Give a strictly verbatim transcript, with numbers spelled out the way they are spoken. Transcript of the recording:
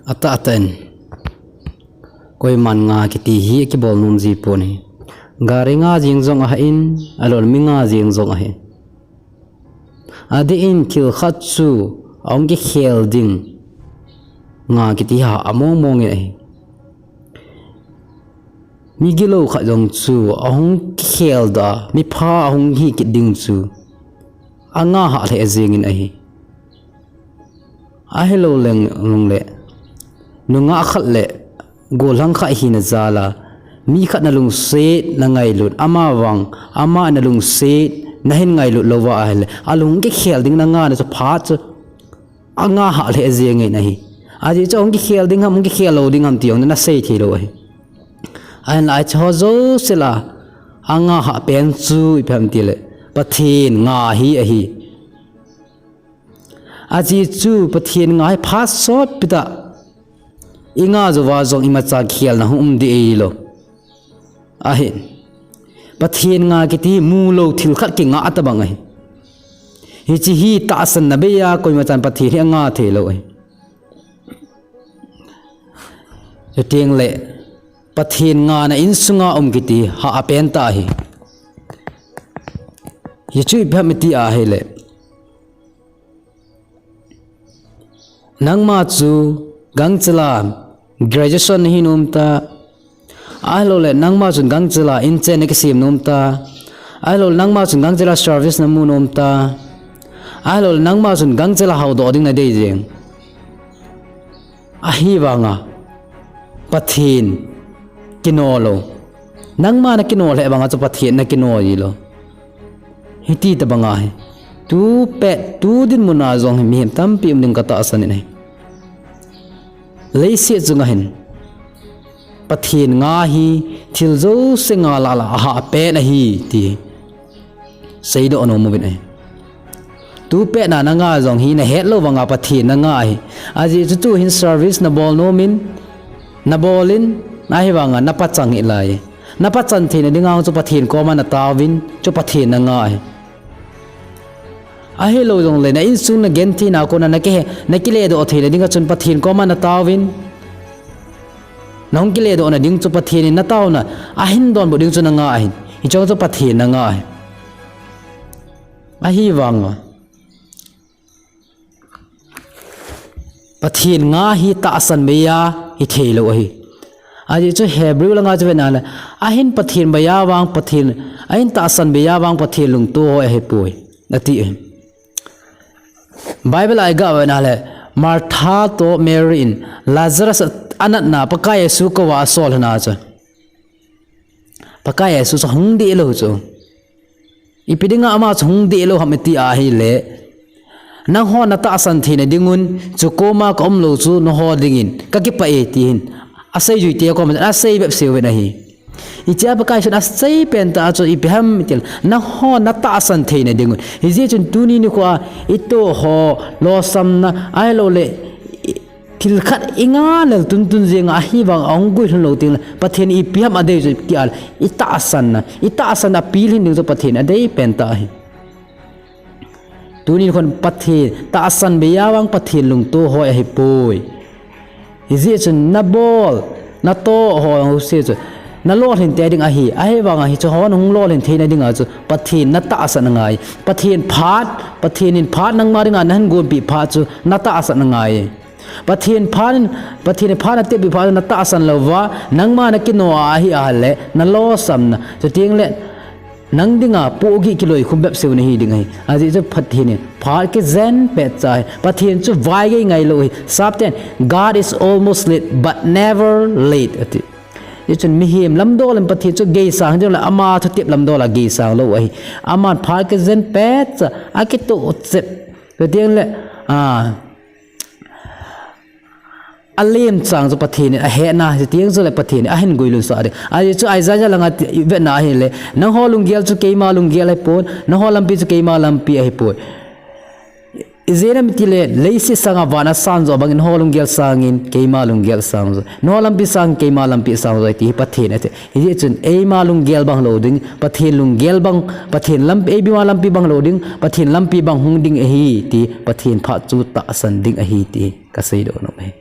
Atah tah in, koiman nga kiti hi akibol nom ji pon ahi. Gari nga jeng jong ahin, alol mi nga jeng jong ahin. Adeh in thil khat chu ahung kikhel ding nga kiti ha among mong in ahi. Mi gilou khat jong chu ahung kikhel da, mi pha ahung hi kit ding chu anga hah lheh jeng in ahi. Ahilou leng, lung le, nungah khat le gollhang khat hina jal a, mi khat na lungset na ngailut, ama vang, ama na lungset na hin ngailut lou va ahile, alung kikhel ding na nga na chu phat chu anga hah lheh jeng in ahi. Ajeh chu ahung kikhel ding ham, ahung kikhel lou ding ham ti jong na sei thei lou ahi. Ahinla hiche ho jouse lah a anga hah pen chu ipi ham itile, Pathen nga hi ahi. Ajeh chu Pathen nga hi phat sotpi tah i nga jouva jong imacha kikhelna hung um ding ahilou. Ahin, Pathen nga kiti mu lou thil khat kinga tobang ahi. Hiche hi tahsanna bei a koimachan Pathen hi anga thei lou ahi. Chuteng le, Pathen nga na insunga um kiti hah apen tah ahi. Hichu ipi ham iti ahile, nangma chu gangchel a graduation na hi nom ta, ahilou le nangma chun gangchel a inchen na kisem nom ta, ahilou le nangma chun gangchel a service na mu nom ta, ahilou le nangma chun gangchel a haodoh ding na dei jeng. Ahivanga Pathen kino lou, nangma na kino lheh banga chu Pathen na kino ji lou. Hiti tobang ahi. Tu pet, tu dinmun a jong hi mihem tampi um ding katahsan in ahi. Leiset chunga hin Pathen nga hi thil jouse nga lah lah a hah pen ahi ti seidoh nom uvin ahi. Tu pet na na nga jong hi na het lou vanga Pathen na nga ahi. Ajeh chu tu hin service na bol nom in, na bol in, ahivanga na pachan hih lai. Na pachan theina dinga chu Pathen koma na taovin, chu Pathen na nga ahi. Ahilou jong le na insung na gentheina kona na kihe, na kiledoh theina dinga chun Pathen koma na taovin. Na hung kiledoh na ding chu Pathen in na taona ahin donbut ding chu na nga ahin. Hiche chu Pathen na nga ahi. Ahivanga Pathen nga hi tahsan bei a hi thei lou ahi. Ajeh chu Hebrew langa chu vena le, ahin Pathen bei a vang Pathen, ahin tahsan bei a vang Pathen lungtoh hoi ahipoi, ati ahi. Bible a i ga vena le, Martha toh Mary in Lazarus anatna Pakai Jesu koma asol hina chu, Pakai Jesu chu hung deh lou chu. Ipi dinga ama chu hung deh lou ham iti ahile, nangho na tahsan theina dingun, chu koma ka um lou chu nangho dingin ka kipah e, ti hin asei jui te koma asei bep seuvin ahi. Hichea Pakai Jesun asei pen tah chu ipi ham itile, nangho na tahsan theina dingun. Hijeh chun tuni nikho a i toh ho, lolhinna, ahilou le, thil khat i nga lel tuntun jeng ahivang ahung guilhun lou tengle, Pathen ipi ham adei chu ti ahile, i tahsanna, i tahsanna pilhin ding chu Pathen adei pen tah ahi. Tuni khon Pathen tahsan bei a vang Pathen lungtoh hoi ahipoi. Hijeh chun na bol, na toh ho jouse chu na lolhin tei ding ahi, ahivanga hiche ho na hung lolhin theina dinga chu Pathen na tahsan angai. Pathen phat, Pathen in phat nangma dinga nahin gonpeh phat chu na tahsan angai. Pathen phat in, Pathen in phat na tepeh phat chu na tahsan louva, nangma na kino a ahi ahile, na lolhinna. Chutengle, nang dinga pohgih kiloikhum bep seu nahi ding ahi. Ajeh chu Pathen in phat kijen petcha ahi. Pathen chu vaigei ngailou ahi. Sapten, God is almost late, but never late, ati. Hichun mihem lamdol in Pathen chu geisang jongle ama thutep lamdol a geisang lou ahi. Aman phat kijen petcha, akitoh chep. Chutengle, a, alemchang chu Pathen in ahetna, chuteng chule Pathen in ahin guilhunsah ding. Ajeh chu Isaiah langa ti, i vetna ahile, nangho lunggel chu keima lunggel ahipon, nangho lampi chu keima lampi ahipoi. Ijeh inem itile, leiset sanga van asan joh bangin nangho lunggel sangin keima lunggel sang jo, nangho lampi sangin keima lampi sang jo, ti hi Pathen ati. Hijeh chun eima lunggel bang lou ding, Pathen lunggel bang, Pathen lampi, eima lampi bang lou ding, Pathen lampi bang hung ding ahi ti, Pathen phat chu tahsan ding ahi ti kaseidoh nom ahi.